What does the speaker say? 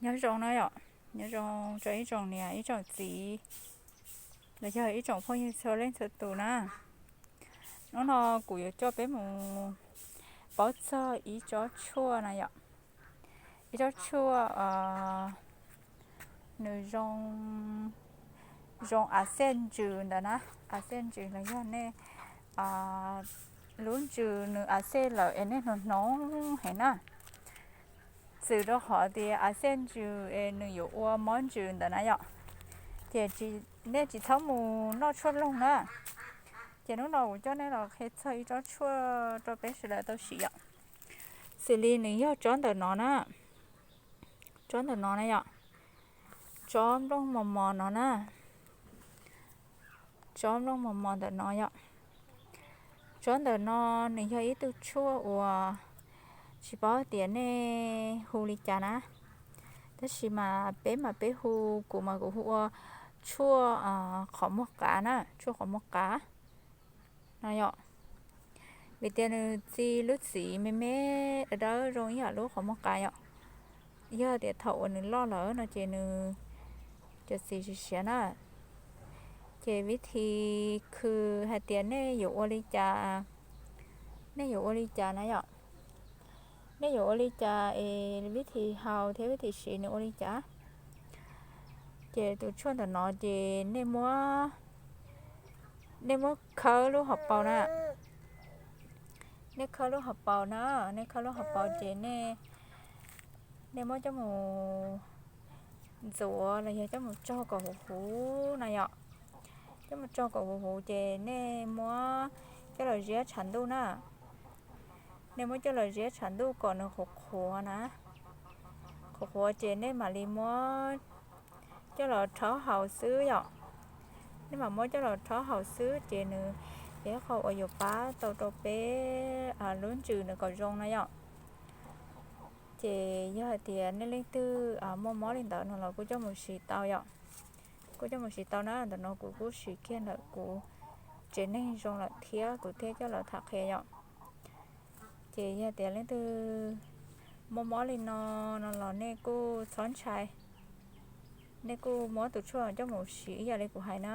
Nyob zoo na yom, nyob zoo rau ib tsoom niam ib tsoom txiv los yog ib tsoom phooj ywg txhua leej txhua tus na. Hnub no kuv yuav coj peb mus paub txog ib tsob tshuaj na yom. Ib tsob tshuaj nws zoo, zoo a xej ntsws ntawd na, a xej ntsws los yog nej lub ntsws nws a xej lawm es nej hnoos hnoos heev na. Txwm rau qhov tias a xej ntsws es nws yuav ua mob ntsws ntawd na yom, ces nej tsis txhob mus noj tshuaj loog na. Ces hnub no kuv coj nej los qhia txog ib tsob tshuaj rau peb sawv daws tau siv yom. Xws li nws yog tsob ntawm no na, tsob ntawm no na yom, tsob nplooj mos mos no na, tsob nplooj mos mos ntawm no yom. Tsob ntawm no nws yog ib tug tshuaj uas tsis paub tias nej hu li cas na, tab sis mas peb mas peb hu, kuv mas kuv hu ua tshuaj qhov muag qav na, tshuaj qhov muag qav no yom. Vim tias nws txi lub txiv me me dawb dawb zoo ib yam lub qhov muag qav yom. Yog tias thaum uas nws loj lawm no ces nws cov txiv siav siav na. Ces vib thi khw hais tias nej yuav ua li cas, nej yuav ua li cas na yom, nej yuav ua li cas es vib thi haus thiab vib thi siv nws ua li cas. Ces tus tshuaj ntawm no ces nej muab, nej muab khawb lub hauv paus na, nej khawb lub hauv paus na, nej khawb lub hauv paus ces nej, nej muab coj mus ntxuav los yog coj mus tsog kom huv huv na yom. Coj mus tsog kom huv huv ces nej muab coj los ziab tshav ntuj na. Nej muab coj los ziab tshav ntuj kom nws qhuav qhuav na. Qhuav qhuav ces nej mam li muab coj los rhaub haus xwb yom. Nej mam muab coj los rhaub haus xwb ces nws yog ib qho uas yuav pab tau rau peb lub ntsws nws kom zoo na yom. Ces yog hais tias nej leej twg muaj mob li ntawd no los kuj coj mus siv tau yom. Kuj coj mus siv tau na, ntawm no kuv kuj siv kiag ntawm kuv tsev neeg zoo lawm thiab kuv thiaj coj los tham qhia yom. Ces yog tias leej twg muaj mob li no, no los nej kuj txhob ntshai, nej kuj muab tus tshuaj coj mus siv ib yam li kuv hais na.